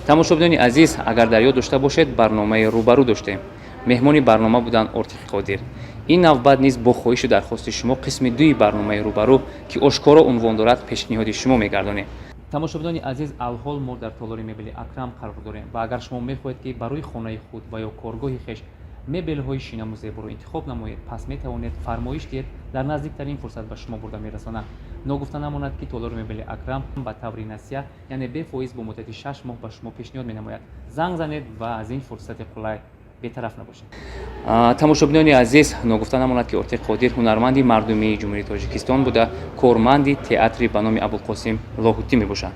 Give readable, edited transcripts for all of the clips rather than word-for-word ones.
Тамошобинони азиз, агар дар ёд дошта бошед, барномаи «Рӯбарӯ» доштем. Меҳмони барнома буданд Ортиқи Қодир. Ин навбат низ бо хоҳишу дархости шумо қисми дуи барномаи «Рӯбарӯ», ки ошкоро унвон дорад, пешниҳоди шумо мегардонем. Тамошобинони азиз, алҳол мо дар толори мебели «Акрам» қарор дорем ва агар шумо мехоҳед, ки барои хонаи худ ва ё коргоҳи хеш мебелҳои шинаму зеборо интихоб намоед, пас метавонед фармоиш диҳед, дар наздиктарин фурсат ба шумо бурда мерасонанд. Ногуфта намонад, ки толори мебели «Акрам» ба таври насия, яъне бефоиз, бо муддати 6 моҳ ба шумо пешниҳод менамояд. Занг занед ва аз ин фурсати қулай бетараф набошед. Тамошобинони азиз, ногуфта намонад, ки Ортиқ Қодир ҳунарманди мардумии Ҷумҳурии Тоҷикистон буда, корманди театри ба номи Абулқосим Лоҳутӣ мебошанд.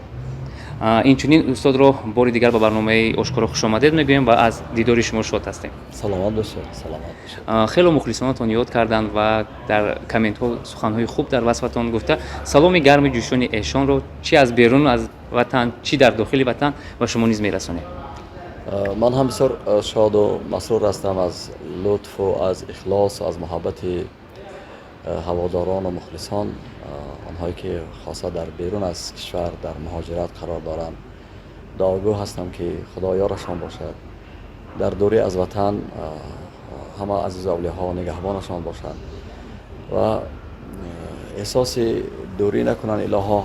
Инчунин устодро бори дигар ба барномаи «Ошкоро» хушомадед мегӯем ва аз дидори шумо шод ҳастем. Саломат бошед, саломат бошед. Хело мухлисонатон ёд карданд ва дар комментҳо суханҳои хуб дар васфатон гуфта, саломи гарми ҷӯшони эшонро чи аз берун аз ватан, чӣ дар дохили ватан ба шумо низ мерасонем. Ман ҳам бисёр шоду масрур ҳастам аз лутфу, аз ихлосу аз муҳаббати ҳаводорону мухлисон, онҳое ки хоса дар берун аз кишвар дар муҳоҷират қарор доранд. Дуогӯ ҳастам, ки Худо ёрашон бошад, дар дурӣ аз ватан ҳама азизу авлиёҳо нигаҳбонашон бошанд ва эҳсоси дурӣ накунанд. Илоҳо,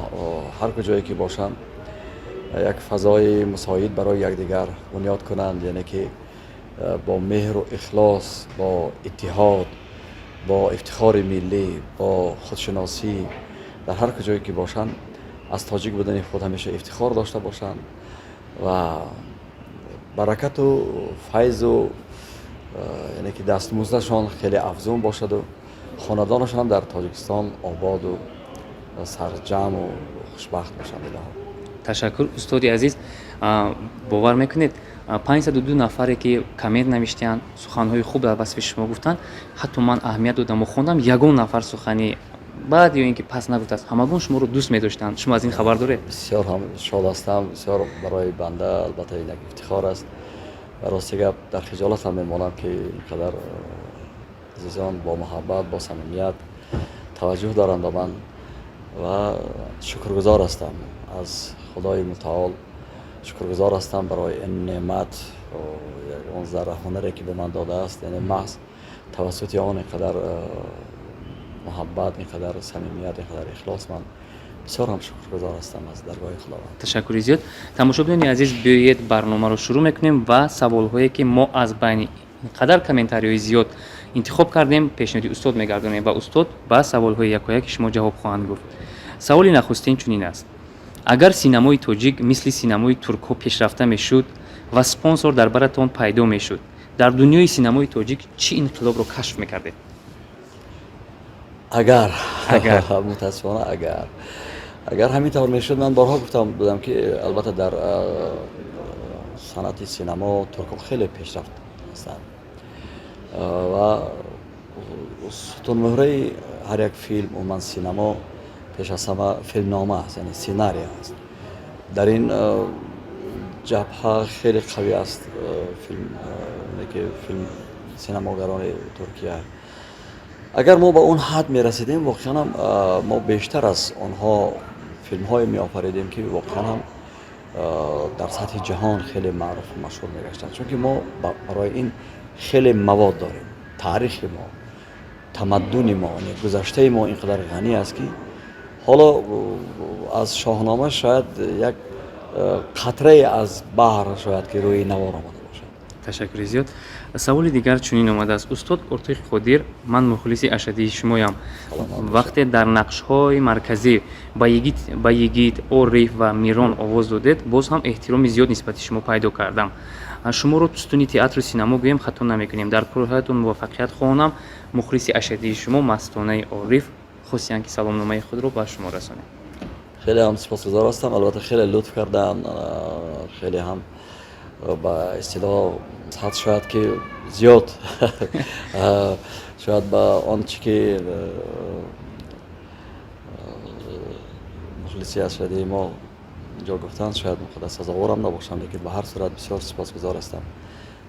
ҳар куҷое ки бошанд, як фазои мусоид барои якдигар бунёд кунанд, яъне ки бо меҳру ихлос, бо иттиҳод, бо ифтихори миллӣ, бо худшиносӣ дар ҳар куҷое ки бошанд, аз тоҷик будани худ ҳамеша ифтихор дошта бошанд ва баракату файзу, яъне ки дастмуздашон хеле афзун бошаду хонадонашон дар Тоҷикистон ободу сарҷамъу хушбахт бошанд, илоҳо. Ташаккур, устоди азиз. Бовар мекунед, 502 нафаре ки коммент навиштаанд, суханҳои хуб дар васфи шумо гуфтанд. Ҳатто ман аҳамият додаму хондам, ягон нафар сухани баъд ё ин ки пас нагуфтааст. Ҳамагон шуморо дӯст медоштанд. Шумо аз ин хабар доред? Бисёр ҳам шод ҳастам. Бисёр барои банда, албатта, ин як ифтихор аст ва рости гап, дар хиҷолатам мемонам, ки ин қадар азизон бо муҳаббат, бо самимият таваҷҷӯҳ доранд ба ман ва шукргузор ҳастам аз Худои Мутаол, шукргузор ҳастам барои ин неъмат, он зарра ҳунаре, ки ба ман додааст, яъне маҳз тавассути он ин қадар муҳаббат, ин қадар самимият, ин қадар ихлос. Ман бисёр ҳам шукргузор ҳастам аз даргоҳи Худованд. Ташаккури зиёд. Тамошобинони азиз, биёед, барномаро шурӯъ мекунем ва саволҳое, ки мо аз байни ин қадар комментариҳои зиёд интихоб кардем, пешниҳоди устод мегардонем ва устод ба саволҳои якояки шумо ҷавоб хоҳанд гуфт. Саволи нахустин чунин аст: агар синамои тоҷик мисли синамои туркҳо пешрафта мешуд ва спонсор дар баратон пайдо мешуд, дар дунёи синамои тоҷик чӣ инқилобро кашф мекардед? Агар Агар. Мутаассифона, агар ҳамин тавр мешуд, ман борҳо гуфтам будам, ки албатта дар санъати синамо туркҳо хеле пешрафт ҳастанд ва сутунмуҳраи ҳар як филм, умуман синамо, пеш аз ҳама филмнома аст, яъне сценария аст. Дар ин ҷабҳа хеле қавӣ аст филм ки филм синамогарони Туркия. Агар мо ба он ҳад мерасидем, воқеан ҳам мо бештар аз онҳо филмҳое меофаридем, ки воқеан ҳам дар сатҳи ҷаҳон хеле маъруфу машҳур мегаштанд, чунки мо барои ин хеле мавод дорем. Таърихи мо, тамаддуни мо, гузаштаи мо ин қадар ғанӣ аст, ки ҳоло аз Шоҳнома шояд як қатрае аз баҳр шояд ки рӯи навор омада бошад. Ташаккури зиёд. Саволи дигар чунин омадааст: устод Ортиқи Қодир, ман мухлиси ашаддии шумоям. Вақте дар нақшҳои марказӣ ба йигит, Ориф ва Мирон овоз додед, боз ҳам эҳтироми зиёд нисбати шумо пайдо кардам. Шуморо сутуни театру синамо гӯем, хато намекунем. Дар корҳоятон муваффақият хоҳонам. Мухлиси ашаддии шумо Мастонаи Ориф хостиянд, ки саломномаи худро ба шумо расонем. Хеле ҳам сипосгузор ҳастам. Албатта, хеле лутф кардам, хеле ҳам ба истилоҳ ҳад шояд ки зиёд, шояд ба он чи ки мухлиси ашаддии мо инҷо гуфтанд, шояд он қадар сазоворам набошам, лекин ба ҳар сурат бисёр сипосгузор ҳастам,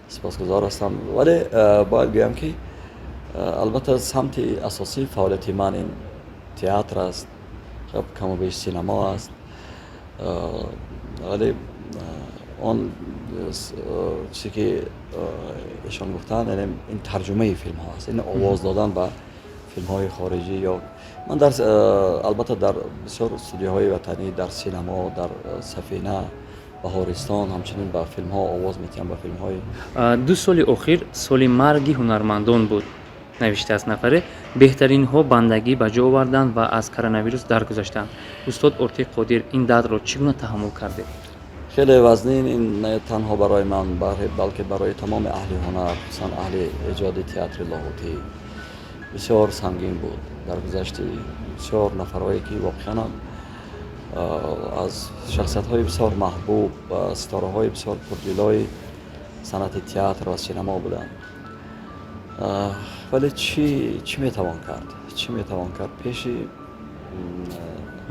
сипосгузор ҳастам. Вале бояд гӯям, ки албатта самти асосии фаъолияти ман ин театр аст, каму беш синамо аст, вале Он чизе ки эшон гуфтанд, яъне ин тарҷумаи филмҳо аст, ин овоз додан ба филмҳои хориҷӣ. Ё ман дар, албатта, дар бисёр студияҳои ватанӣ, дар синамо, дар Сафина, Баҳористон, ҳамчунин ба филмҳо овоз метиҳам, ба филмҳои 2 соли охир соли марги ҳунармандон буд, навиштааст нафаре. Беҳтаринҳо бандагӣ ба ҷо оварданд ва аз коронавирус даргузаштанд. Устод Ортиқ Қодир, ин дардро чӣ гуна таҳаммул кардед? Хеле вазнин ин на танҳо барои ман, балки барои тамоми аҳли ҳунар, хусусан аҳли эҷоди театри Лоҳутӣ бисёр сангин буд. Дар гузашти бисёр нафарҳое ки воқеан аз шахсиятҳои бисёр маҳбуб ва ситораҳои бисёр пурҷилои санъати театр ва синамо буданд. Вале чӣ метавон кард? Чӣ метавон кард? Пеши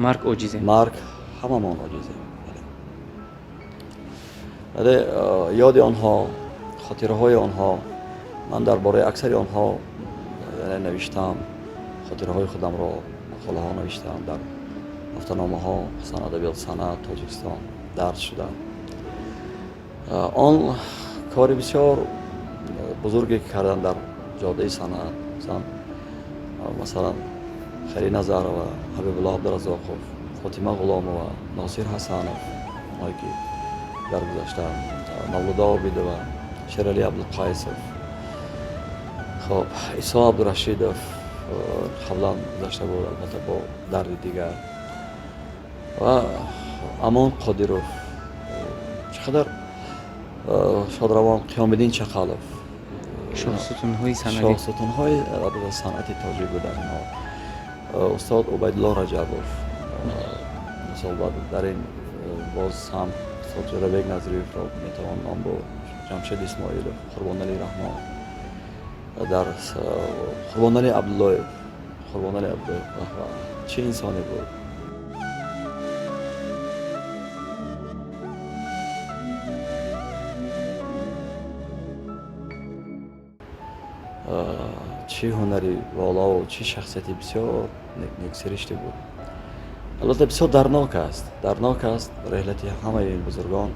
марг оҷизем. Марг ҳамамон оҷизем. Вале ёди онҳо, хотираҳои онҳо, ман дар бораи аксари онҳо яъне навиштам, хотираҳои худамро мақолаҳо навиштам дар ҳафтаномаҳо, хусусан Адабиёт санъат Тоҷикистон дарҷ шуданд. Он кори бисёр бузурге ки карданд дар ҷодаи санъат, масалан Хари Назарова, Ҳабибулло Абдуразоқов, Фотима Ғуломова, Носир Ҳасанов, онҳое ки даргузаштанд, Мавлуда Обидова, Шерали Абдулқайсов, хоб, Исо Абдурашидов қаблан гузашта буд, албатта бо дарди дигар, ва Амон Қодиров, чӣ қадар шодравон Қиёмиддин Чақалов, шоҳсутунҳои санъати, шоҳсутунҳои санъати тоҷик буданд инҳо. Устод Убайдулло Раҷабов, мисол, дар ин боз ҳам устод Ҷӯрабек Назриевро метавон ном бурд, Ҷамшед Исмоилов, Қурбоналӣ Раҳмон, дар Қурбоналӣ Абдуллоев, Қурбоналӣ Абдуллоев чӣ инсоне буд. Чӣ ҳунари волову чӣ шахсияти бисёр нексириште буд. Албатта, бисёр дарднок аст, дарднок аст реҳлати ҳамаи ин бузургон.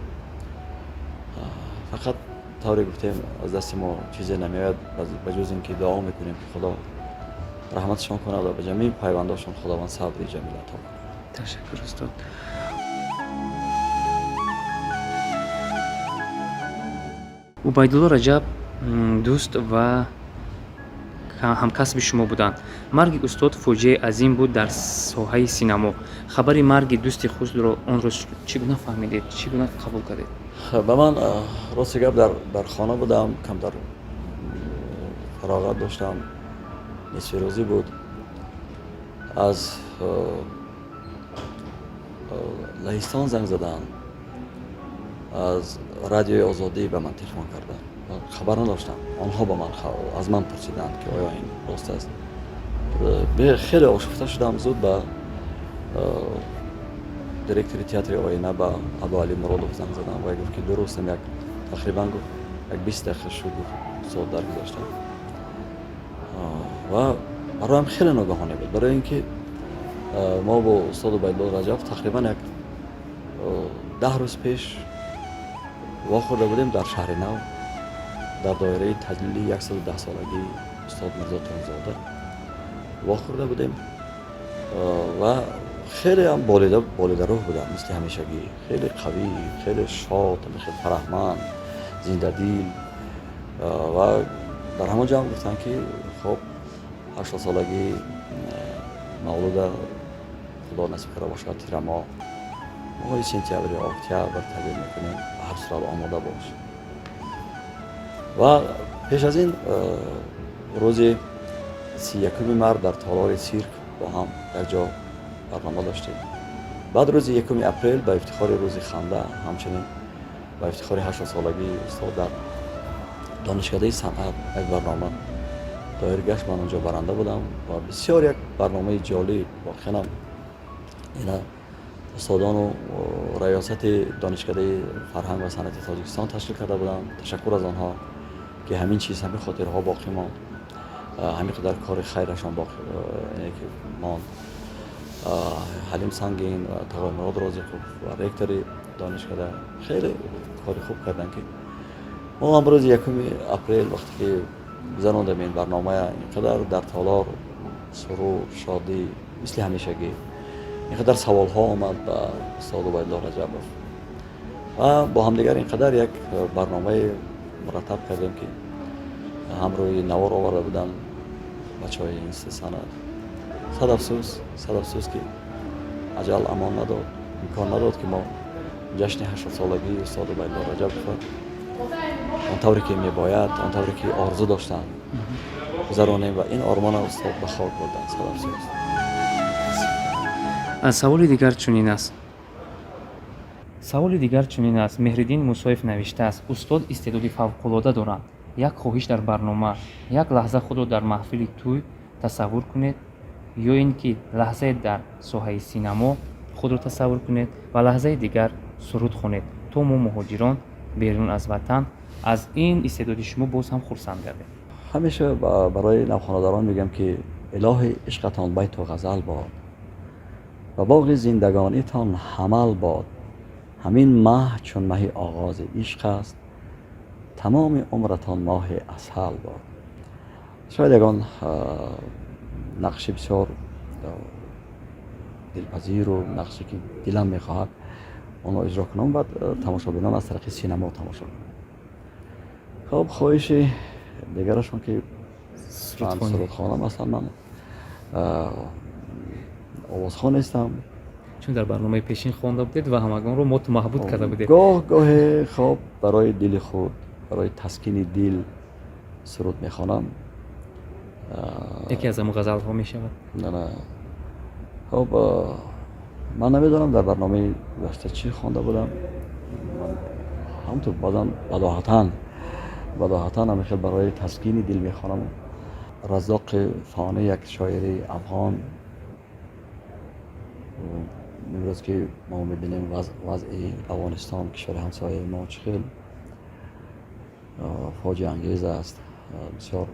Фақат тавре гуфтем, аз дасти мо чизе намеояд ба ҷуз ин ки дуо мекунем, ки Худо раҳматшон кунад ва ба ҷамеи пайвандошон Худованд сабри ҷамил ато кунад. Ташаккур, устод. Убайдулло Раҷаб дӯст ва ҳамкасби шумо буданд. Марги устод фоҷиаи азим буд дар соҳаи синамо. Хабари марги дӯсти худро он рӯз чӣ гуна фаҳмидед, чӣ гуна қабул кардед? Ба ман, рости гап, дар хона будам, камтар фароғат доштам, нисфирӯзӣ буд. Аз Лаҳистон занг заданд, аз Радиои Озодӣ ба ман телефон карданд. Хабар надоштам. Онҳо ба ман аз ман пурсиданд, ки оё ин рост аст. Хеле ошуфта шудам, зуд ба директори театри Оина, ба Абуалӣ Муродов занг задам ва гуфт, ки дурустам, як тақрибан, гуфт, як 20 дақиқа шуд, гуфт, устод даргузаштанд. Ва бароям хеле ногаҳонӣ буд, барои ин ки мо бо устод Убайдулло Раҷаб тақрибан як 10 рӯз пеш вохӯрда будем дар Шаҳри Нав, дар доираи таҷлили 110-солагии устод Мирзо Турсунзода вохӯрда будем ва хеле ҳам болидарӯҳ будам, мисли ҳамешагӣ, хеле қавӣ, хеле шод, хеле фараҳманд, зиндадил. Ва дар ҳамон ҷамъ гуфтанд, ки хоб, 80-солагии мавлуда, Худо насиб карда бошад, тирамоҳ, моҳи сентябр ё октябр таҷлил мекунем, ба ҳар сурат омода бош. Ва пеш аз ин рӯзи 31 март дар толори сирк бо ҳам якҷо барнома доштем. Баъд рӯзи 1 апрел ба ифтихори рӯзи ханда, ҳамчунин ба ифтихори 80-солагии устод дар Донишкадаи санъат як барнома доир гашт. Ман онҷо баранда будам ва бисёр як барномаи ҷолиб, воқеанам ина устодону раёсати Донишкадаи фарҳанг ва санъати Тоҷикистон ташкил карда буданд. Ташаккур аз онҳо, ки ҳамин чиз, ҳамин хотираҳо боқӣ монд, ҳамин қадар кори хайрашон боқӣ ки монд. Ҳалим Сангин ва Тағоймурод Розиқов ва ректори Донишкада хеле кори хуб карданд, ки мо ҳам рӯзи 1 апрел, вақте ки гузарондем ин барномая, ин қадар дар толор сурур, шодӣ, мисли ҳамешагӣ, ин қадар саволҳо омад ба устод Убайдулло Раҷабов ва бо ҳамдигар ин қадар як барномаи мураттаб кардем, ки ҳамрӯи навор оварда буданд бачаҳои институти санъат. Сад афсӯс, сад афсӯс, ки аҷал амон надод, имкон надод, ки мо ҷашни 80-солагии устод Убайдулло Раҷабовро он тавре ки мебояд, он тавре ки орзу доштанд, гузаронем ва ин ормона устод ба хок бурданд. Сад афсӯс. Саволи дигар чунин аст. Меҳриддин Мусоев навиштааст: «Устод истеъдоди фавқулода доранд. Як хоҳиш дар барнома: як лаҳза худро дар маҳфили тӯй тасаввур кунед ё ин ки лаҳзае дар соҳаи синамо худро тасаввур кунед ва лаҳзаи дигар суруд хонед, то мо, муҳоҷирон берун аз ватан, аз ин истеъдоди шумо боз ҳам хурсанд гардем». Ҳамеша барои навхонадорон мегӯям, ки илоҳи ишқатон байту ғазал бод ва боғи зиндагонитон ҳамал бод. Ҳамин маҳ чун маҳи оғози ишқ аст, тамоми умратон моҳи асал бод. Шояд ягон нақши бисёр дилпазиру нақше ки дилам мехоҳад, онро иҷро кунам, баъд тамошобинон аз тариқи синамо тамошо кунанд. Хоб, хоҳиши дигарашон, ки ман сурудхонам. Аслан ман овозхон нестам. Чун дар барномаи пешин хонда будед ва ҳамагонро моту маҳбуд карда будед. Гоҳ гоҳе, хоб, барои дили худ, барои таскини дил суруд мехонам. Яке аз ҳамон ғазалҳо мешавад? Не, хоб, ман намедонам, дар барномаи гузашта чӣ хонда будам. Ҳамту баъзан бадоҳатан ҳамин хел барои таскини дил мехонам. Разоқи Фонӣ, як шоири афғон. Имрӯз ки мо мебинем вазъи Афғонистон, кишвари ҳамсояи мо, чӣ хел фоҷиаангез аст, бисёр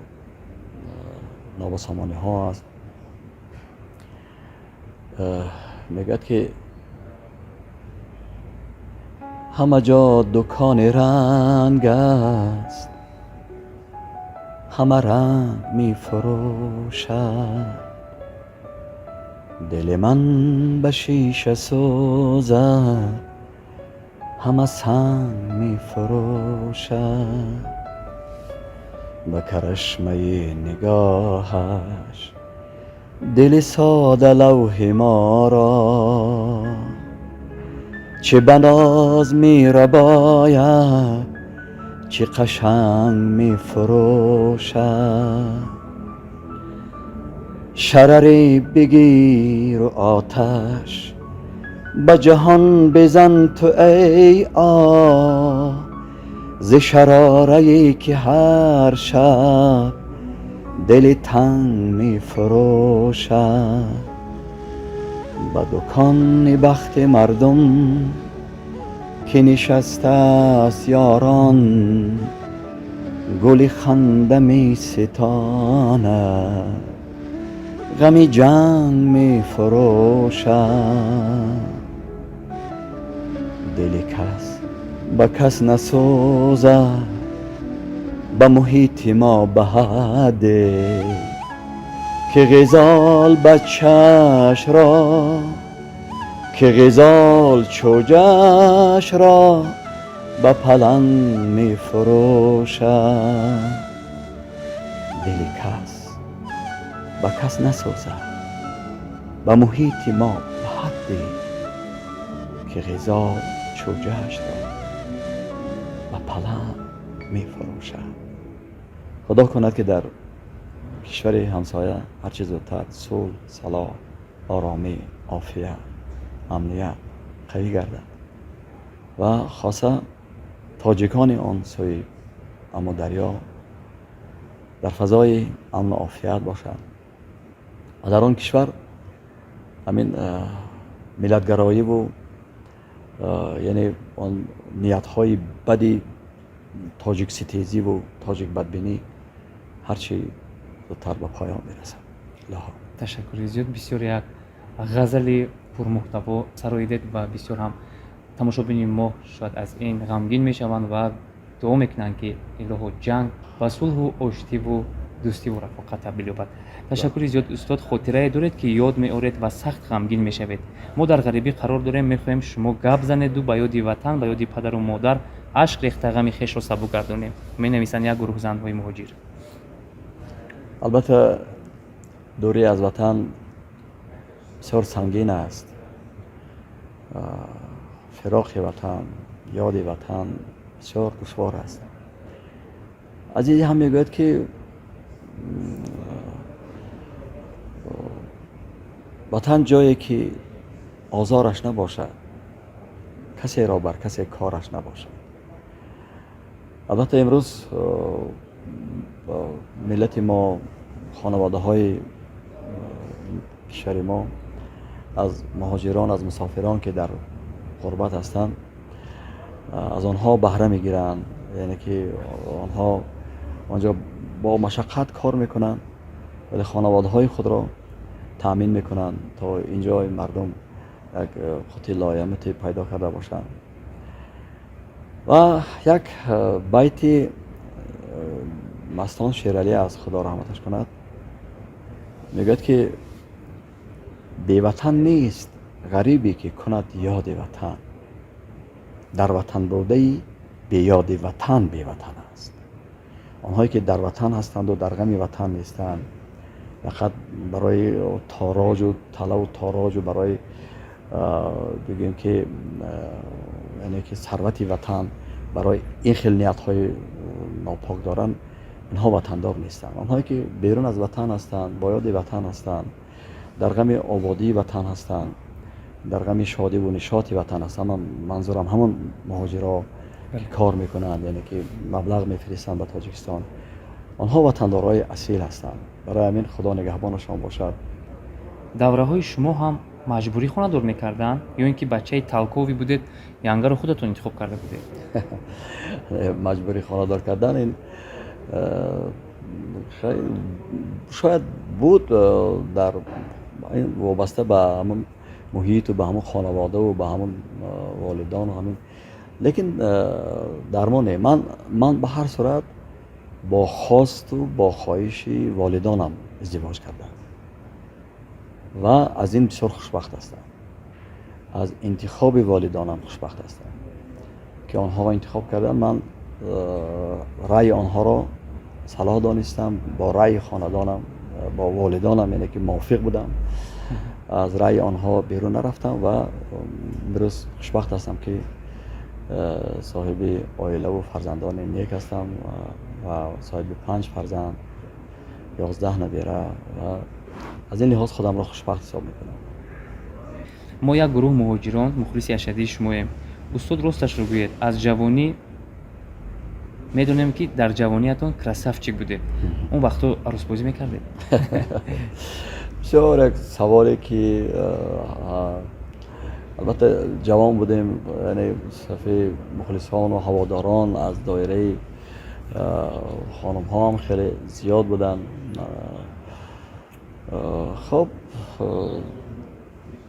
нобасомониҳо аст, мегӯяд, ки ҳама ҷо дукони ранг аст, ҳама ранг мефурӯшад, дили ман ба шиша сӯзад, ҳама санг мефурӯшад. Ба карашмаи нигоҳаш дили сода лавҳи моро чӣ ба ноз мерабояд, чӣ қашанг мефурӯшад. Шараре бигиру оташ ба ҷаҳон бизан ту, эй оҳ, зи шарорае ки ҳар шаб дили танг мефурӯшад. Ба дукони бахти мардум ки нишастааст ёрон, гули ханда меситонад, ғами ҷанг мефурӯшад. Дили кас ба кас насӯзад ба муҳити мо ба ҳадде ки ғизол бачаашро, ки ғизол чӯҷаашро ба паланг мефурӯшад. Дили кас ба кас насӯзад ба муҳити мо ба ҳадде ки ғизол чӯҷаашро ба паланг мефурӯшад. Худо кунад, ки дар кишвари ҳамсоя ҳарчи зудтар сулҳ, салоҳ, оромӣ, офият, амният қавӣ гардад ва хоса тоҷикони он сӯи Амударё дар фазои амну офият бошад ва дар он кишвар ҳамин миллатгароиву, яъне он ниятҳои бади тоҷикситезиву тоҷикбадбинӣ ҳарчи зудтар ба поён мерасад. Илоҳо. Ташаккури зиёд. Бисёр як ғазали пурмуҳтаво сароидед ва бисёр ҳам Тамошобини мо шояд аз ин ғамгин мешаванд ва дуо мекунанд, ки илоҳо, ҷанг ба сулҳу оштиву дӯстиву рафоқат табдил ёбад. Ташаккури зиёд, устод. Хотирае доред, ки ёд меоред ва сахт ғамгин мешавед? Мо дар ғарибӣ қарор дорем, мехоҳем, шумо гап занеду ба ёди ватан, ба ёди падару модар ашк рехта, ғами хешро сабук гардонем, менависанд як гурӯҳ занҳои муҳоҷир. Албатта, дурӣ аз ватан бисёр сангин аст. Фироқи ватан, ёди ватан бисёр душвор аст. Азизе ҳам мегӯяд, ки ватан ҷое ки озораш набошад, касеро бар касе кораш набошад. Албатта, имрӯз миллати мо, хонаводаҳои кишвари мо аз муҳоҷирон, аз мусофирон, ки дар ғурбат ҳастанд, аз онҳо баҳра мегиранд, яъне ки онҳо онҷо бо машаққат кор мекунанд, вале хонаводаҳои худро таъмин мекунанд, то инҷо мардум як қути лоямате пайдо карда бошанд. Ва як байти Мастон Шералӣ аст, Худо раҳматаш кунад, мегӯяд, ки беватан нест ғарибе, ки кунад ёди ватан, дар ватан будаи беёди ватан беватан аст. Онҳое ки дар ватан ҳастанду дар ғами ватан нестанд, фақат барои тороҷу талаву тороҷу барои, бигӯем ки, яъне ки сарвати ватан, барои ин хел ниятҳои нопок доранд, инҳо ватандор нестанд. Онҳое ки берун аз ватан ҳастанд, бо ёди ватан ҳастанд, дар ғами ободии ватан ҳастанд, дар ғами шодиву нишоти ватан ҳастанд, ман манзурам ҳамон муҳоҷиро, ки кор мекунанд, яъне ки маблағ мефиристанд ба Тоҷикистон, онҳо ватандорҳои асил ҳастанд. Барои ҳамин Худо нигаҳбонашон бошад. Давраҳои шумо ҳам маҷбурӣ хонадор мекарданд ё ин ки бачаи талковӣ будед, янгаро худатон интихоб карда будед? Маҷбурӣ хонадор кардан ин шояд буд, дар вобаста ба ҳамон муҳиту ба ҳамон хонаводаву ба ҳамон волидону ҳамин, лекин дар мо не. Ман ба ҳар сурат бо хосту бо хоҳиши волидонам издивоҷ кардам ва аз ин бисёр хушбахт ҳастам. Аз интихоби волидонам хушбахт ҳастам, ки онҳо интихоб карданд. Ман раъйи онҳоро салоҳ донистам, бо раъйи хонадонам, бо волидонам, яъне ки мувофиқ будам, аз раъйи онҳо берун нарафтам ва имрӯз хушбахт ҳастам, ки соҳиби оилаву фарзандони нек ҳастам ва соҳиби панҷ фарзанд, 11 набера ва аз ин лиҳоз худамро хушбахт ҳисоб мекунам. Мо як гурӯҳ муҳоҷирон мухлиси ашаддии шумоем. Устод, росташро гӯед, аз ҷавонӣ медонем, ки дар ҷавониятон красавчик будед. Он вақтҳо арӯсбозӣ мекардед? Бисёр як саволе, ки албатта, ҷавон будем, яъне сафи мухлисону ҳаводорон аз доираи хонумҳо ҳам хеле зиёд буданд. Хоб,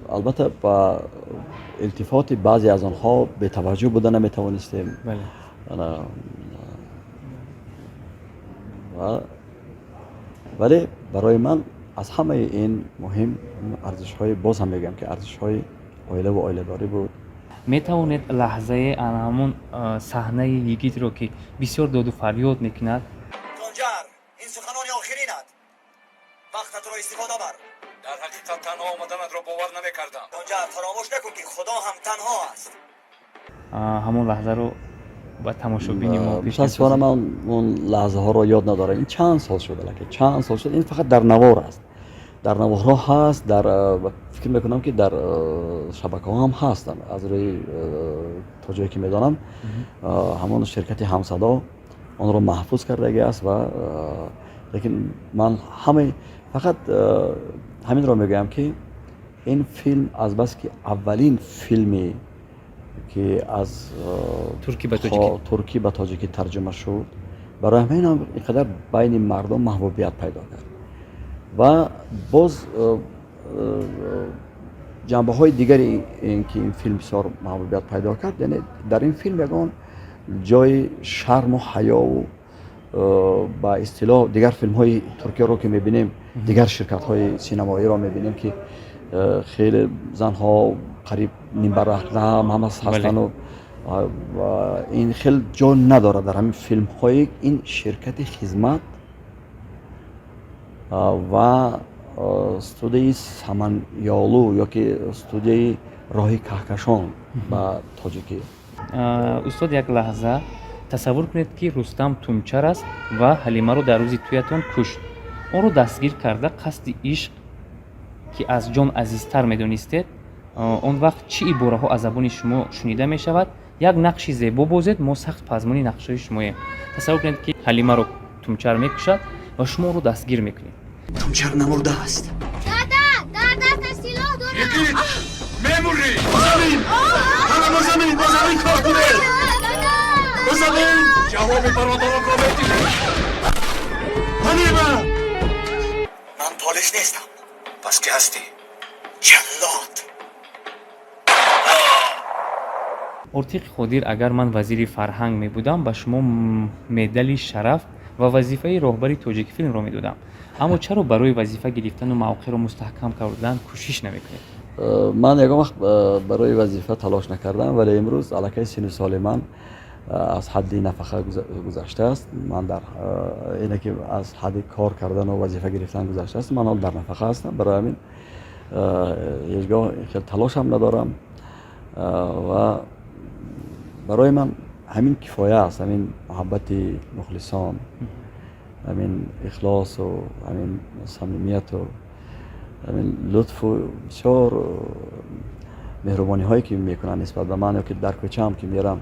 албатта, ба илтифоти баъзе аз онҳо бетаваҷҷӯҳ буда наметавонистем. Вале барои ман аз ҳамаи ин муҳим арзишҳои, боз ҳам мегӯям, ки арзишҳои оилаву оиладорӣ буд. Метавонед лаҳзаи ана ҳамон саҳнаи йигитро, ки бисёр доду фарёд мекунад? Тунҷар, ин суханони охиринат. Вақтатро истифода бар. Дар ҳақиқат, танҳо омаданатро бовар намекардам. Тунҷар, фаромӯш накун, ки Худо ҳам танҳо аст. Ҳамон лаҳзаро ба тамошобини мо. Мутаассифона, ман он лаҳзаҳоро ёд надорам. Ин чанд сол шуд, аллакай чанд сол шуд. Ин фақат дар навор аст, дар наворҳо ҳаст, дар, фикр мекунам, ки дар шабакаҳо ҳам ҳастанд. Аз рӯи, то ҷое ки медонам, ҳамон ширкати Ҳамсадо онро маҳфуз кардагӣ аст. Ва лекин ман ҳамаи, фақат ҳаминро мегӯям, ки ин филм азбаски аввалин филме, ки аз туркӣ ба тоҷикӣ. Туркӣ ба тоҷикӣ тарҷума шуд, барои ҳамин ҳам ин қадар байни мардум маҳбубият пайдо кард. Ва боз Ҷанбаҳои дигари ин ки ин филм бисёр маҳбубият пайдо кард, яъне дар ин филм ягон ҷои шарму ҳаёву, ба истилоҳ, дигар филмҳои туркияро ки мебинем, дигар ширкатҳои синамоиро мебинем, ки хеле занҳо қариб нимбараҳна ҳама ҳастану ин хел ҷо надорад дар ҳамин филмҳои ин ширкати Хизмат ва студияи Саманёлу ёки студияи Роҳи Каҳкашон ба тоҷикӣ. Устод, як лаҳза тасаввур кунед, ки Рустам Тунчар аст ва Ҳалимаро дар рӯзи тӯятон кушт. Онро дастгир карда, қасди ишқ, ки аз ҷон азизтар медонистед, он вақт чӣ ибораҳо аз забони шумо шунида мешавад? Як нақши зебо бозед, мо сахт пазмони нақшҳои шумоем. Тасаввур кунед, ки Ҳалимаро Тунчар мекушад ва шумо онро дастгир мекунед. Тунчар намурдааст. Дада, дар дасташ силоҳ дорад. Йигит, мемурӣ. Замин, ҳама ба замин, ба замин кор кунед, ба замин. Ҷавоби бародаронро медиҳем. Ҳалима! Ман полис нестам. Пас ки ҳастӣ? Ҷаллод. Ортиқи Қодир, агар ман вазири фарҳанг мебудам, ба шумо медали шараф ва вазифаи роҳбари Тоҷикфилмро медодам. Аммо чаро барои вазифа гирифтану мавқеъро мустаҳкам кардан кӯшиш намекунед? Ман ягон вақт барои вазифа талош накардам, вале имрӯз аллакай сину соли ман аз ҳадди нафақа гузаштааст. Ман дар ине ки аз ҳадди кор кардану вазифа гирифтан гузаштааст, ман ҳол дар нафақа ҳастам. Барои ҳамин ҳеҷ гоҳ хел талошам надорам ва барои ман ҳамин кифоя аст, ҳамин муҳаббати мухлисон, ҳамин ихлосу ҳамин самимияту ҳамин лутфу бисёр меҳрубониҳое, ки мекунанд нисбат ба ман, ё ки дар кӯчаам ки мерам,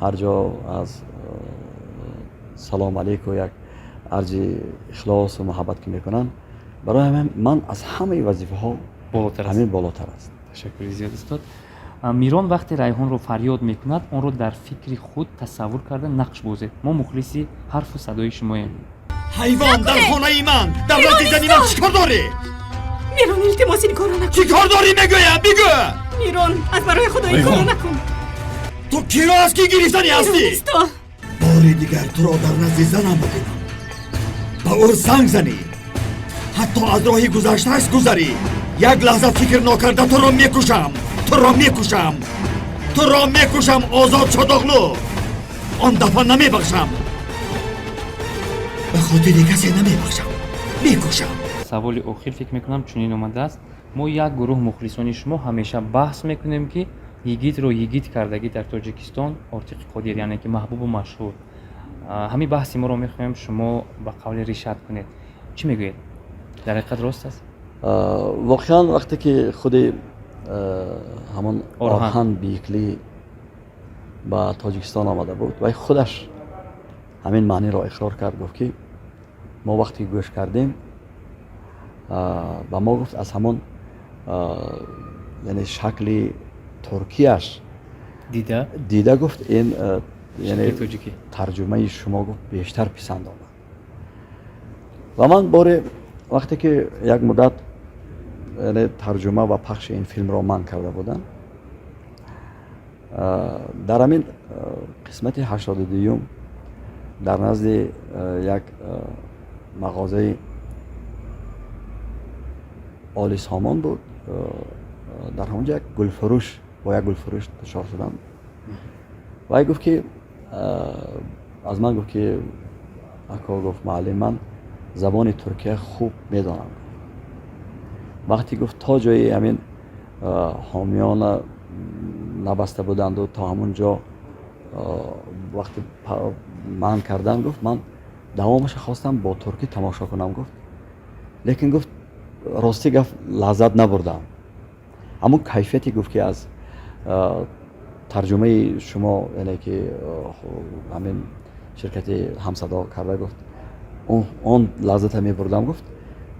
ҳар ҷо аз салом алейку як арҷи ихлосу муҳаббат ки мекунанд, барои ҳамин ман аз ҳамаи вазифаҳо ҳамин болотар аст. Ташаккури зиёд, устод. Мирон вақте Райҳонро фарёд мекунад, онро дар фикри худ тасаввур карда нақш бозед. Мо мухлиси ҳарфу садои шумоем. Ҳайвон, дар хонаи ман, дар назди зани ман чӣ кор дорӣ? Мирон, илтимос, ин корро накун. Чӣ кор дорӣ, мегӯям, бигӯ! Мирон, аз барои Худо, ин корро накун. Ту киро аз кӣ гирифтанӣ ҳастӣ? Исто. Бори дигар туро дар назди занам бибинам, ба ӯ занг занӣ, ҳатто аз роҳи гузаштааш гузарӣ, як лаҳза фикр нокарда туро мекушам, туро мекушам, туро мекушам, Озод Шодоғлу. Он дафъа намебахшам, ба хотири касе намебахшам, мекушам. Саволи охир, фикр мекунам, чунин омадааст: мо, як гурӯҳ мухлисони шумо, ҳамеша баҳс мекунем, ки йигитро йигит кардагӣ дар Тоҷикистон Ортиқи Қодир, яъне ки маҳбубу машҳур. Ҳамин баҳси моро мехоҳем шумо ба қавли решат кунед. Чӣ мегӯед, дар ҳақиқат рост аст? Воқеан, вақте ки худи ҳамон Орҳан Бииклӣ ба Тоҷикистон омада буд, вай худаш ҳамин маъниро иқрор кард, гуфт, ки мо вақте гӯш кардем, ба мо гуфт, аз ҳамон, яъне шакли туркияш дида дида, гуфт, ин, яъне тоҷикӣ тарҷумаи шумо, гуфт, бештар писанд омад. Ва ман боре вақте ки як муддат, яъне тарҷума ва пахши ин филмро ман карда будам, дар ҳамин қисмати 82-юм дар назди як мағозаи Олисомон буд, дар ҳамонҷо як гулфурӯш, бо як гулфурӯш дучор шудам. Вай гуфт, ки аз ман гуфт, ки ако, гуфт, муаллим, ман забони туркия хуб медонам. Вақте, гуфт, то ҷои ҳамин ҳомиёна набаста буданду то ҳамон ҷо вақте манъ кардан, гуфт, ман давомаша хостам бо туркӣ тамошо кунам, гуфт, лекин, гуфт, ростӣ гап, лаззат набурдам. Ҳамон кайфияте, гуфт, ки аз тарҷумаи шумо, яъне ки ҳамин ширкати Ҳамсадо карда, гуфт, он лаззата мебурдам, гуфт,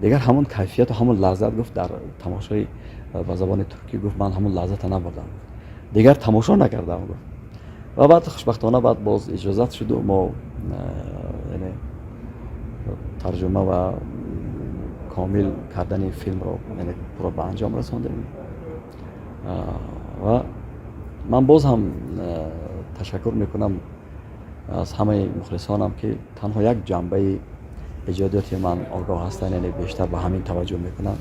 дигар ҳамон кайфияту ҳамон лаззат, гуфт, дар тамошои ба забони туркӣ, гуфт, ман ҳамон лаззата набурдам, дигар тамошо накардам, гуфт. Ва баъд, хушбахтона, баъд боз иҷозат шуду мо, яъне тарҷума ва комил кардани филмро, яъне пурра ба анҷом расондем. Ва ман боз ҳам ташаккур мекунам аз ҳамаи мухлисонам, ки танҳо як ҷанбаи эҷодиёти ман огоҳ ҳастанд, яъне бештар ба ҳамин таваҷҷӯҳ мекунанд.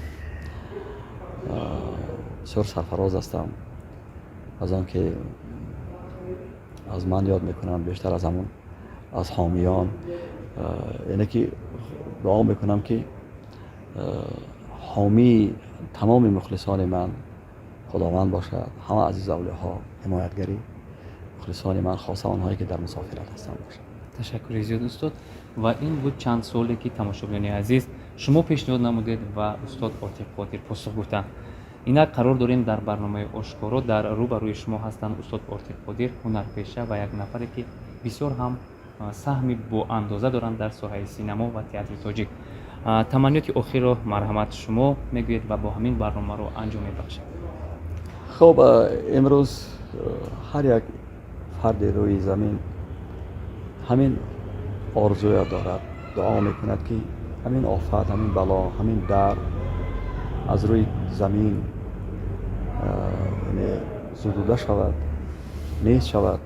Бисёр сарфароз ҳастам аз он ки аз ман ёд мекунанд, бештар аз ҳамон аз ҳомиён. Яъне ки дуо мекунам, ки ҳомии тамоми мухлисони ман Худованд бошад, ҳама азиз авлиёҳо ҳимоятгари мухлисони ман, хоса онҳое ки дар мусофират ҳастанд, бошад. Ташаккури зиёд, устод. Ва ин буд чанд суоле, ки тамошобинони азиз, шумо пешниҳод намудед ва устод Ортиқ Қодир посух гуфтанд. Инак қарор дорем дар барномаи «Ошкоро». Дар рӯ ба рӯи шумо ҳастанд устод Ортиқ Қодир, ҳунарпеша ва як нафаре, ки бисёр ҳам саҳми боандоза доранд дар соҳаи синамо ва театри тоҷик. Таманниёти охирро, марҳамат, шумо мегӯед ва бо ҳамин барномаро анҷом мебахшед. Хуб, имрӯз ҳар як фарди рӯи замин ҳамин орзуя дорад, дуо мекунад, ки ҳамин офат, ҳамин бало, ҳамин дард аз рӯи замин яъне зудуда шавад, нест шавад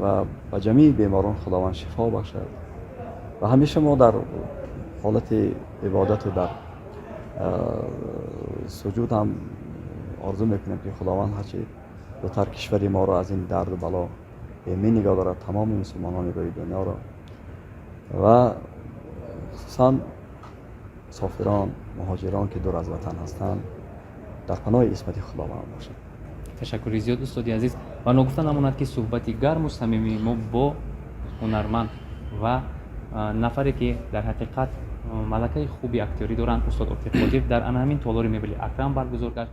ва ба ҷамеи беморон Худованд шифо бахшад. Ва ҳамеша мо дар ҳолати ибодату дар суҷуд ҳам орзу мекунем, ки Худованд ҳарчи зудтар кишвари моро аз ин дарду бало эмин нигоҳ дорад, тамоми мусулмонони рӯи дунёро ва хусусан мусофирон, муҳоҷирон, ки дур аз ватан ҳастанд, дар паноҳи исмати Худованд бошад. Ташаккури зиёд, устоди азиз. Ва ногуфта намонад, ки суҳбати гарму самимии мо бо ҳунарманд ва нафаре, ки дар ҳақиқат малакаи хуби актёрӣ доранд, устод Ортиқ Қодир, дар ана ҳамин толори мебели «Акрам» баргузор гашт.